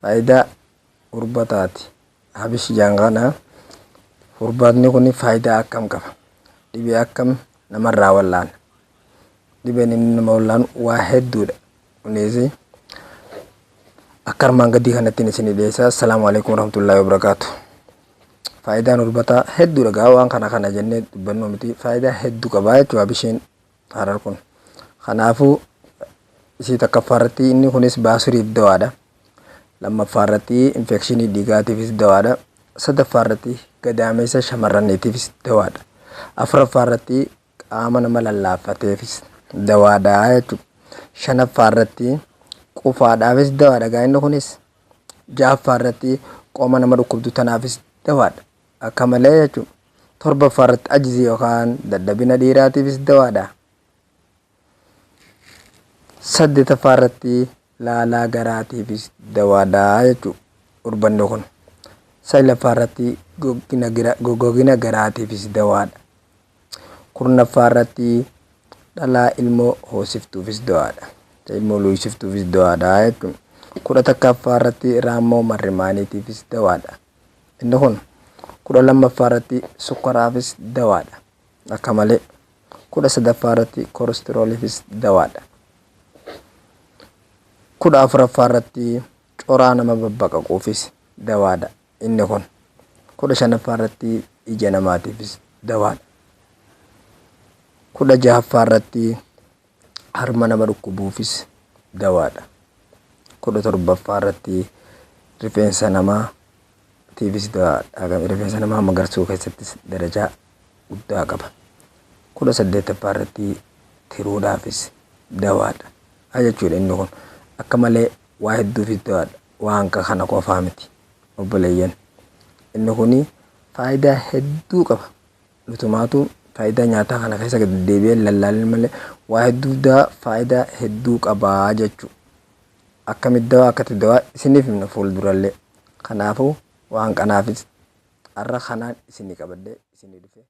Faayidaa hurbataati. Habish jaan kana hurbaatni kun faayidaa akkam qaba? Dhibee akkam namarraa wallaana? Dhibeen inni nama wallaanu waa hedduudha. Kunis akka armaan gadii kanatti isin dhiyeessa. Assalaamu alaikum warahmatullaahi wabarakaatu. Faayidaan hurbataa hedduudha gaa waan kana kana jennee dubbannu miti. Faayidaa hedduu qaba jechuudha habishiin harar kun. Kanaafuu isii takkaffaa irratti inni kunis baasuriif dawaadha. Lammaffaa irratti infekshinii dhiigaatiifis dawaadha. Sadaffaa irratti gadaameessa shamarraniitiifis dawaadha. Afuraffaa irratti qaama nama lallaaffateefis dawaadha jechuudha. Shanaffaa irratti qufaadhaafis dawaadha gaa inni kunis. Ja'affaa irratti qoma nama dhukkubdu tanaafis dawaadha. Akka malee jechuudha. Torbaffaa irratti ajizii yookaan dadhabina dhiiraatiifis dawaadha. Saddeetaffaa irratti laalaa garaatiifis dawaadha jechuudha hurbanni kun. Saglaffaa irratti goggogina garaatiifis dawaadha. Kurnaffaa irratti dhalaa ilmoo hoosiftuufis dawaadha. Ilmoo luysiftuufis dawaadha jechuudha. 11ffaa irratti raammoo marrimaaniitiifis dawaadha. Inni kun 12ffaa irratti sukkaraafis dawaadha. Akka malee 13ffaa irratti koolestirooliifis dawaadha. 14ffaa irratti coraa nama babbaqaquufis dawaadha inni kun. 15ffaa irratti ija namaatiifis dawaadha. 16ffaa irratti harma nama dhukkubuufis dawaadha. 17ffaa irratti rifeensa namaatiifis dawaadha. Rifeensa namaa magarsuu keessattis darajaa guddaa qaba. 18ffaa irratti tiruudhaafis dawaadha. Jechuudha inni kun akka malee waa hedduufis dawaadha. Waan kana qofaa miti obboleeyyan. Inni kun faayidaa hedduu qaba. Nutumaatu faayidaa nyaataa kana keessa gad deebi'ee lallaalin malee waa hedduuf dawaa faayidaa hedduu qabaa jechuudha. Akkamitti dawaa akkatti dawaa isiniif himna fuuldurallee. Kanaafuu waan kanaafis har'a kanaan isinii qabadhee isinii dhufe.